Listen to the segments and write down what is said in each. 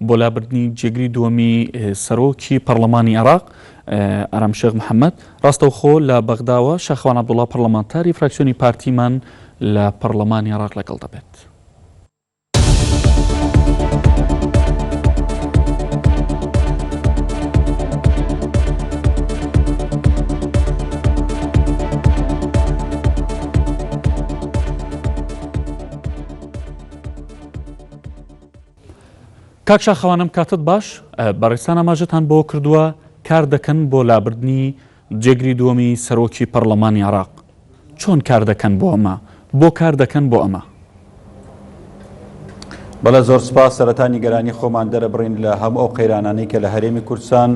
بۆ لابردنی جێگری دووەمی سەرۆکی پەرلەمانی عێراق ئارام شێخ محەممەد ڕاستەوخۆ لە بەغداوە شاخەوان عەبدوڵا پەرلەمانتاری فراکسیۆنی پارتیمان لە پەرلەمانی عێراق لەگەڵ دەبێت. کاک شاخەوان ئەم کاتەت باش، بەڕێزتان ئاماژەتان بەوە کردووە کار دەکەن بۆ لابردنی جێگری دووەمی سەرۆکی پەڕلەمانی عێراق، چۆن کار دەکەن بۆ ئەمە؟ بۆ کار دەکەن بۆ ئەمە؟ بەڵێ زۆر سپاس، سەرەتا نیگەرانی خۆمان دەرەبڕین لە هەموو ئەو قەیرانانەی کە لە هەرێمی کوردستان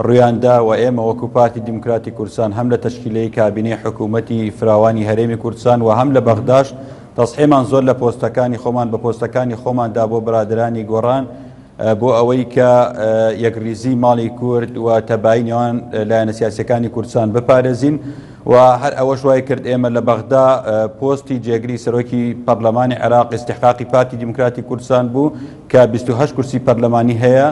ڕوویاندا و ئێمە وەکو پارتی دیموکراتی کوردستان هەم لە تەشکیلەی کابینەی حکوومەتی فراوانی هەرێمی کوردستان و هەم لە بەغداش تەزحیمان زۆر لە پۆستەکانی خۆمان بە پۆستەکانی خۆمان دا بۆ برادەرانی گۆڕان بۆ ئەوەی کە یەکریزی ماڵی کورد و تەبایی نێوان لایەنە سیاسەکانی کوردستان بپارێزین و هەر ئەوەش وای کرد ئێمە لە بەغدا پۆستی جێگری سەرۆکی پەرلەمانی عێراق ئیستحقاقی پارتی دیموکراتی کوردستان بوو کە 28 کورسی پەرلەمانی هەیە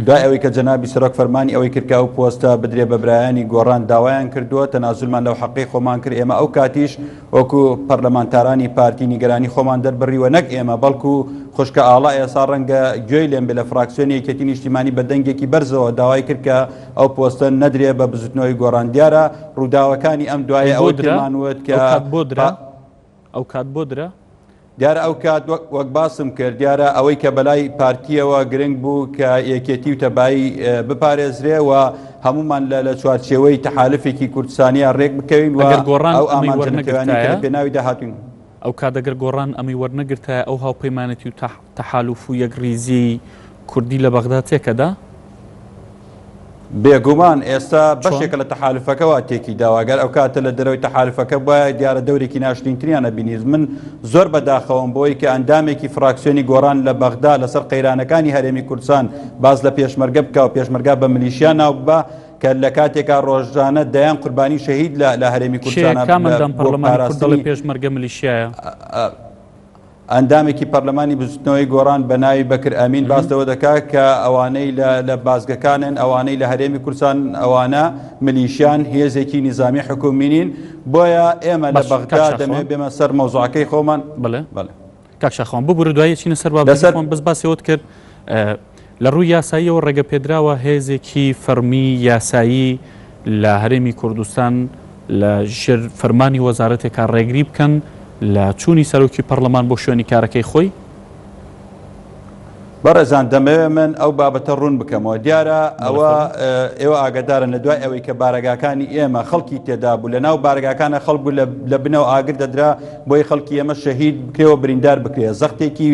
دوای ئەوەی کە جەنابی سەرۆک فەرمانی ئەوەی کرد کە ئەو پۆستە بدرێ بە برایانی گۆڕان داوایان کردووە تەنازولمان لەو حەقەی خۆمان کرد ئێمە ئەو کاتیش وەکو پەرلەمانتارانی پارتی نیگەرانی خۆمان دەربڕیوە نەک ئێمە بەڵکو خوشکە ئاڵا ئێسا ڕەنگە گوێی لێم بێ لە فراکسیۆنی یەکێتی نیشتیمانی بە دەنگێکی بەرزەوە داوای کرد کە ئەو پۆستە نەدرێ بە بزوتنەوەی گۆڕان دیارە ڕووداوەکانی ئەم دوایە ئەوە پێمان وت کە بۆ درا ئەو کات بۆ درا؟ دیارە ئەو کات وەک باسم کرد دیارە ئەوەی کە بەلای پارتیەوە گرنگ بوو کە یەکێتی و تەبایی بپارێزرێ و هەمومان لە لە چوارچێوەی تەحالفێکی کوردستانیە ڕێک بکەوین و ئەگەر گۆڕان ئەو ئەمەی ئامانجە نەتەوەیانەی کە لە وەرنەگرتایە پێناوی داهاتوین. ئەو کات ئەگەر گۆڕان ئەمەی وەرنەگرتایە ئەو هاوپەیمانێتی و تەحالوف و یەکڕیزیەی کوردی لە بەغدا تێکەدا؟ بێگومان ئێستا چۆن؟ بەشێکە لە تەحالفەکە وا تێکی داوە گەر ئەوکاتە لە دەرەوەی تەحالفەکە بوایە دیارە دەورێکی ناشرینتریان ئەبینی من زۆر بەداخەوەم بۆی کە ئەندامێکی فراکسیۆنی گۆڕان لە بەغدا لەسەر قەیرانەکانی هەرێمی کوردستان باس لە پێشمەرگە بکا و پێشمەرگە بە ملیشیا ناو ببا کە لە کاتێکا ڕۆژانە دەیان قوربانی شەهید لە لە هەرێمی کێ کوردستانە کام ئەندام بۆ پەرلەمانی کورد دەڵێ پاراستنی پێشمەرگە ملیشیایە؟ ئەندامێکی پەرلەمانی بزوتنەوەی گۆڕان بە ناوی بەکر ئەمین باس لەوە دەکات کە ئەوانەی لە بازگەکانن ئەوانەی لە هەرێمی کوردستان ئەوانە ملیشیان هێزێکی نیزامی حکومی نین بۆیە ئێمە لە بەغدا دەمێ بێمە سەر مەوزوعەکەی خۆمان بڵێ بەڵێ کاک شاخوان ببورە دوایی چینە سەر بابەتی خۆم بەس باسی ئەوەت کرد لە ڕووی یاساییەوە ڕێگە پێدراوە هێزێکی فەرمی یاسایی لە هەرێمی کوردستان لە ژێر فەرمانی وەزارەتێکا ڕێگری بکەن لە چوونی سەرۆکی پەڕلەمان بۆ شوێنی کارەکەی خۆی؟ بەڕێزان دەمەوێ من ئەو بابەتە ڕوون بکەمەوە دیارە ئەوە ئێوە ئاگدارن لە دوای ئەوەی کە بارەگاکانی ئێمە خەڵکی تێدا بوو لە ناو بارگاکانە خەڵک بوو لە بنەوە ئاگر دەدرا بۆی خەڵکی ئێمە شەهید بکرێەوە بریندار بکرێ زەختێکی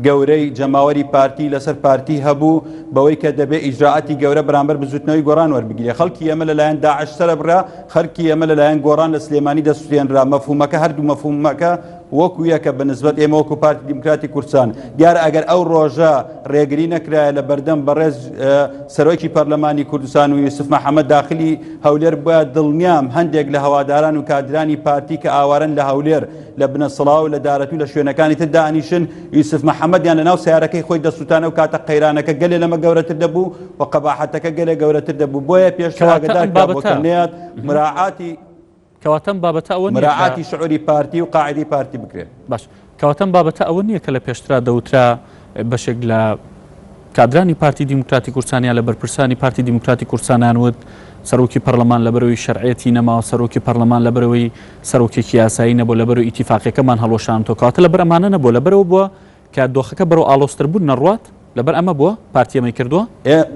گەورەی جەماوەری پارتی لەسەر پارتی هەبوو بەوەی کە دەبێ ئیجرائاتی گەورە بەرامبەر بزوتنەوەی گۆڕان وەربگیرێ خەڵکی ئێمە لەلایەن داعش سەربڕا خەرکی ئێمە لەلایەن گۆڕان لە سلێمانی دەسوتێنرا مەفهومەکە هەردوو مەفهومەکە وەکو یەکە بە نسبەت ئێمە وەکو پارتی دیموکراتی کوردستان دیارە ئەگەر ئەو ڕۆژە ڕێگری نەکرایە لە بەردەم بەڕێز سەرۆکی پەرلەمانی کوردستان و یوسف محەممەد داخلی هەولێر بووە دڵنیام هەندێک لە هەواداران و کادرانی پارتی کە ئاوارن لە هەولێر لە بنەسڵاو لە دارەتوو لە شوێنەکانی تر دانیشن یوسف محەممەدیان لە ناو سیارەکەی خۆی دەسووتان ئەو کاتە قەیرانەکە گەلێ لەمە گەورەتر دەبوو و قەباحەتەکە گەلێ گەورەتر دەبوو بۆیە پێشتر کەواتە ئاگدار ئەم کرا بۆ بابەتە کە نەیات مراعاتی کەواتە ئەم بابەتە ئەوە نییە کە مراعاتی شعوری پارتی و قاعدەی پارتی بکرێت. باش کەواتە ئەم بابەتە ئەوە نییە کە لە پێشترا دەوترا بەشێک لە کادرانی پارتی دیموکراتی کوردستان یا لە بەرپرسانی پارتی دیموکراتی کوردستانیان وت سەرۆکی پەرلەمان لەبەرەوەی شەرعیەتی نەماوە سەرۆکی پەرلەمان لەبەرەوەی سەرۆکێکی یاسایی نەبوو لەبەرەوەی ئیتیفاقیەکەمان هەڵوەشاندەوە کەواتە لەبەر ئەمانە نەبووە لەبەرەوە بووە کە دۆخەکە بەرەو ئاڵۆزتر بوون نەڕوات لەبەر ئەمە بووە پارتی ئەمەی کردووە؟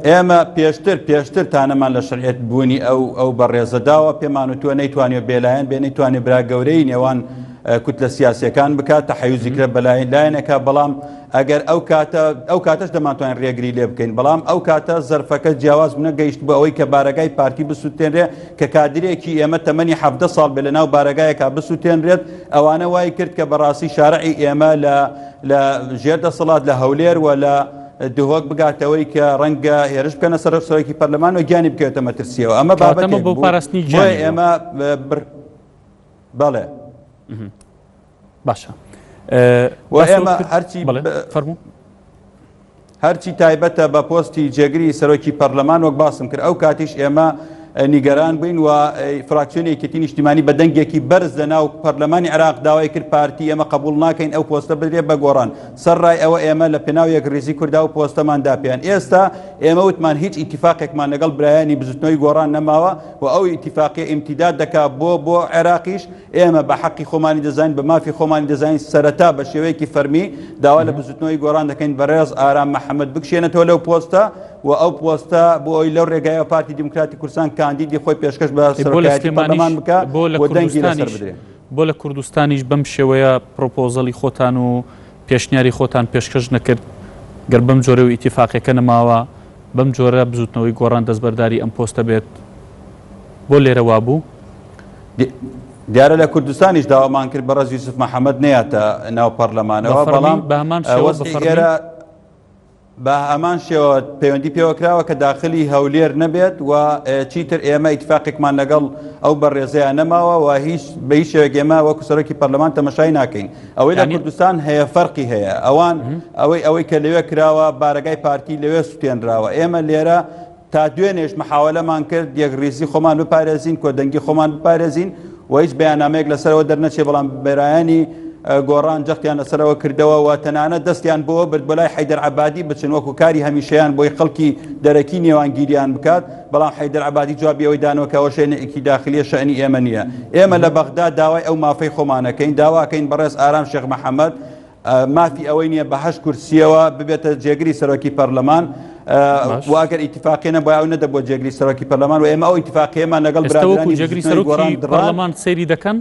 ئێمە پێشتر پێشتر تانەمان لە شەرعیەت بوونی ئەو ئەو بەڕێزە داوە، پێمان وتووە نەیتوانیوە بێلایەن بێ، نەیتوانیوە برا گەورەی نێوان کوتلە سیاسیەکان بکات، تەحەیوزی کرد بە لایەنێکا، بەڵام ئەگەر ئەو کاتە ئەو کاتەش دەمانتوانین ڕێگری لێ بکەین، بەڵام ئەو کاتە زەرفەکە جیاواز بوو نەگەیشت بۆ ئەوەی کە بارەگای پارتی بسووتێنرێ، کە کادرێکی ئێمە تەمەنی 17 ساڵ بێ لەناو بارەگایەکا بسووتێنرێت، ئەوانە وای کرد کە بەڕاستی شارعی ئێمە لە لە ژێر دەسەڵات لە هەولێر و لە دهۆک بگاتەوەی کە ڕەنگە هێرش بکەنە سەر سەرۆکی پەرلەمان و گیانی بکەوێتە مەترسیەوە ئەمە بابەتێک بۆ پاراستنی گیانی ئێمە بەڵێ باشە ئێمە هەرچی فەرموو. هەرچی تایبەتە بە پۆستی جێگری سەرۆکی پەرلەمان وەک باسم کرد ئەو کاتیش ئێمە نیگەران بووین و فراکسیۆنی یەکێتی نیشتیمانی بە دەنگێکی بەرز لە ناو پەرلەمانی عێراق داوای کرد پارتی ئێمە قبول ناکەین ئەو پۆستە بدرێت بە گۆڕان سەرڕای ئەوە ئێمە لە پێناو یەکڕیزی کوردا و پۆستەمان دا پێیان ئێستا ئێمە وتمان هیچ ئیتیفاقێکمان لەگەڵ برایانی بزوتنەوەی گۆڕان نەماوە و ئەو ئیتیفاقیە ئیمتیداد دەکا بۆ بۆ عێراقیش ئێمە بە حەقی خۆمانی دەزانین بە مافی خۆمانی دەزانین سەرەتا بە شێوەیەکی فەرمی داوا لە بزوتنەوەی گۆڕان دەکەین بەڕێز ئارام محەممەد بکشێنێتەوە لەو پۆستە و ئەو پۆستە بۆ ئەوی لەو ڕێگایەوە پارتی دیموکراتی کوردستان کاندیدی خۆی پێشکەش بە ئەی بۆ لە سەرۆکایەتی سلێمانیش پەرلەمان بکا بۆ لە و دەنگی لەسەر کوردستانیش بدرێ. بۆ لە کوردستانیش بەم شێوەیە پرۆپۆزەڵی خۆتان و پێشنیاری خۆتان پێشکەش نەکرد گەر بەم جۆرە و ئیتیفاقیەکە نەماوە بەم جۆرە بزوتنەوەی گۆڕان دەستبەرداری ئەم پۆستە بێت بۆ لێرە وابوو؟ دیارە لە کوردستانیش داوامان کرد بەڕێز یوسف محەمەد نەیاتە ناو پەرلەمانەوە بەڵام بە هەمان شێوە بە وەزعی فەرمی ئێرە بە هەمان شێوە پەیوەندی پێوە کراوە کە داخلی هەولێر نەبێت و چیتر ئێمە ئیتفاقێکمان لەگەڵ ئەو بەڕێزەیان نەماوە و هیچ بە هیچ شێوەیەک ئێمە وەکو سەرۆکی پەرلەمان تەمەشای ناکەین ئەوەی لە یعنی کوردستان هەیە فەرقی هەیە ئەوان ئەوەی ئەوەی کە لەوێ کراوە بارەگای پارتی لەوێ سوتێنراوە ئێمە لێرە تا دوێنێش محاوەلەمان کرد یەکڕیزی خۆمان بپارێزین، کۆدەنگی خۆمان بپارێزین و هیچ بەیاننامەیەک لەسەرەوە دەرنەچێ، بەڵام برایانی گۆڕان جەختیان لەسەرەوە کردەوە و تەنانەت دەستیان بۆ برد بۆ لای حەیدەر عەبادی بچن وەکو کاری هەمیشەیان بۆی خەڵکی دەرەکی نێوانگیریان بکات، بەڵام حەیدەر عەبادی جوابی ئەوەی دانەوە کە ئەوە شەئنێکی داخلیە شەئنی ئێمە نییە. ئێمە لە بەغدا داوای ئەو مافەی خۆمانەکەین، داواکەین بەڕێز ئارام شێخ محەمەد مافی ئەوەی نییە بە هەشت کورسیەوە ببێتە جێگری سەرۆکی پەرلەمان و ئەگەر ئیتفاقی نەبووە ئەو نەدەبووە جێگری سەرۆکی پەرلەمان و ئێمە ئەو ئیتفاقیەمان لەگەڵ برادەرانی جێگری سەرۆکی پەرلەمان سەیری دەکەن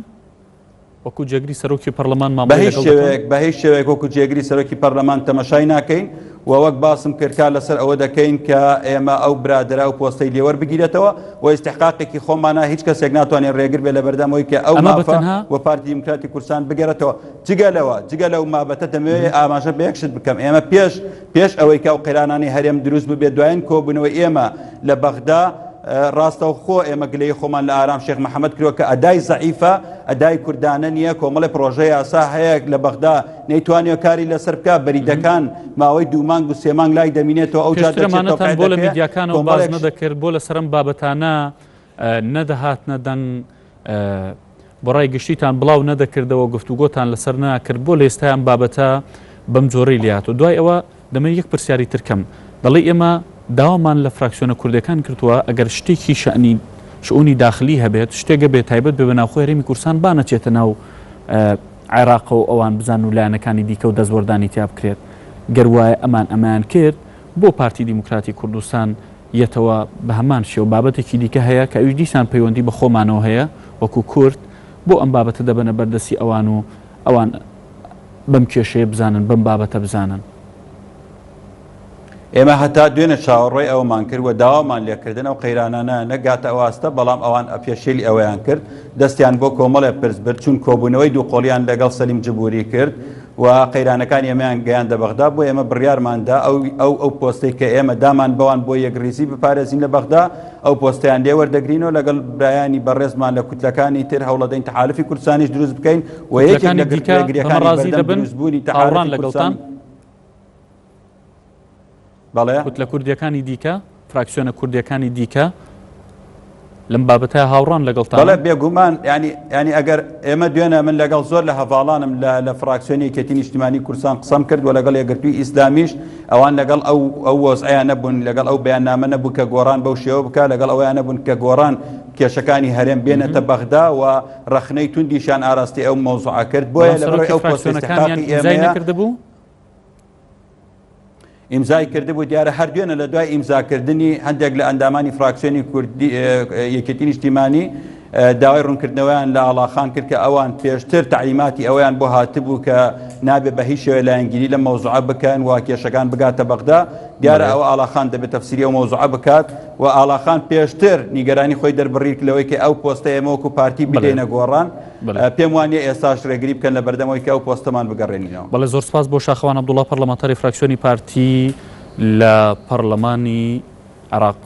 وەکو جێگری سەرۆکی پەرلەمان مامەڵەی بە هیچ شێوەیەک بە هیچ شێوەیەک وەکو جێگری سەرۆکی پەرلەمان تەمەشای ناکەین و وەک باسم کرد کار لەسەر ئەوە دەکەین کە ئێمە ئەو برادەرە ئەو پۆستەی لێوەربگیرێتەوە و ئیستحقاقێکی خۆمانە هیچ کەسێک ناتوانێت ڕێگر بێ لە بەردەم ئەوەی کە ئەو مافە و پارتی دیموکراتی کوردستان بگەرێتەوە جگە لەوە، جگە لەو مابەتە دەمەوێت ئاماژە بە یەک شت بکەم، ئێمە پێش پێش ئەوەی کە ئەو قەیرانانەی هەرێم دروست ببێت، دوایین کۆبوونەوەی ئێمە لە بەغدا، ڕاستەوخۆ ئێمە گلەیی خۆمان لە ئارام شێخ محەمەد کردووە کە ئەدای زەعیفە، ئەدای کوردانە نییە، کۆمەڵێ پڕۆژە یاسا هەیە لە بەغدا نەیتوانیوە کاری لەسەر بکا، بەریدەکان ماوەی دوو مانگ و سێ مانگ لای دەمینێتەوە، ئەوجا پێشتر دەچێت ئەمانەتان تەوقیع بۆ لە دەکرێ، میدیاکانەوە باس کۆمەڵێک نەدەکرد، بۆ لەسەر ئەم بابەتانە نەدەهاتنە دەنگ، بۆ ڕای گشتیتان بڵاو نەدەکردەوە گفتوگۆتان لەسەر ناکرد بۆ لە ئێستا ئەم بابەتە بەم جۆرەی لێهاتوە دوای ئەوە دەمەوێت یەک پرسیاری تر کەم دەڵێی ئێمە داوامان لە فراکسیۆنە کوردەکان کردووە ئەگەر شتێکی شەنی شئونی داخلی هەبێت شتێک هەبێت تایبەت بێ بە ناوخۆی هەرێمی کوردستان با نەچێتە ناو عێراقە و ئەوان بزانن و لایەنەکانی دیکە و دەستوەردانی تیا بکرێت گەر وایە ئەمان ئەمەیان کرد بۆ پارتی دیموکراتی کوردستان یەتەوە بە هەمان شێوە بابەتێکی دیکە هەیە کە ئەویش دیسان پەیوەندی بە خۆمانەوە هەیە وەکو کورد بۆ ئەم بابەتە دەبەنە بەر دەستی ئەوان و ئەوان بەم کێشەیە بزانن بەم بابەتە بزانن. ئێمە هەتا دوێنێ چاوەڕێی ئەوەمان کرد و داوامان لێکردن ئەو قەیرانانە نەگاتە ئەو ئاستە، بەڵام ئەوان پێشێلی ئەوەیان کرد، دەستیان بۆ کۆمەڵێ پرس برد، چوون کۆبوونەوەی دووقۆڵیان لەگەڵ سەلیم جبوری کرد و قەیرانەکانی ئێمەیان گەیاندە بەغدا، بۆیە ئێمە بڕیارمان دا ئەو ئەو ئەو پۆستەی کە ئێمە دامان بەوان بۆ یەکڕیزی بپارێزین لە بەغدا، ئەو پۆستەیان لێ وەردەگرینەوە، لەگەڵ برایانی بەڕێزمان لە کوتلەکانی تر هەوڵەدەین تەحالوفی کوردستانیش دروست بکەین و یەکێک کوتلەکانی لە دیکە بەمە ڕێگرییەکانی ڕازی بەردەم دەبن؟ دروستبوونی هاوڕان تەحالوفی لەگەڵتان؟ کوردستانی بەڵێ. کوتلە کوردییەکانی دیکە، فراکسیۆنە کوردییەکانی دیکە لەم بابەتە هاوڕان لەگەڵتانن؟ بەڵێ بێگومان، یانی یانی ئەگەر ئێمە دوێنێ من لەگەڵ زۆر لە هەڤاڵانم لە لە فراکسیۆنی یەکێتی نیشتیمانی کوردستان قسەم کرد و لەگەڵ یەکگرتووی ئیسلامیش ئەوان لەگەڵ ئەو ئەو وەزعەیان نەبوون لەگەڵ ئەو بەیاننامە نەبوو کە گۆڕان بەو شێوە بکا لەگەڵ ئەوەیان نەبوون کە گۆڕان کێشەکانی هەرێم بێنێتە بەغدا و ڕەخنەی توندیشیان ئاراستەی ئەو مەوزوعە کرد بۆیە بەڵام لەبەرئەوەی سەرۆکی ئەو پۆستە فراکسیۆنەکانیان ئیستحقاقی ئیمزای ئێمەیە نەکردبوو؟ ئیمزای کردبوو، دیارە هەر دوێنە لە دوای ئیمزاکردنی هەندێک لە ئەندامانی فراکسیۆنی کوردی یەکێتی نیشتیمانی داوای ڕوونکردنەوەیان لە ئاڵاخان کرد کە ئەوان پێشتر تەعلیماتی ئەوەیان بۆ هاتبوو کە نابێ بە هیچ شێوەیە لایەنگیری لەم مەوزوعە بکەن و کێشەکان بگاتە بەغدا دیارە ئەوە ئاڵاخان دەبێت تەفسیری ئەو مەوزوعە بکات و ئاڵاخان پێشتر نیگەرانی خۆی دەربڕی لەوەی کە ئەو پۆستە ئێمە وەکو پارتی بدەینە گۆڕان پێم وانیە ئێستاش ڕێگری بکەن لە بەردەم ئەوەی کە ئەو پۆستەمان بگەڕێنینەوە. بەڵێ زۆر سپاس بۆ شاخەوان عەبدوڵا پەڕلەمانتاری فراکسیۆنی پارتی لە پەڕلەمانی عێراق.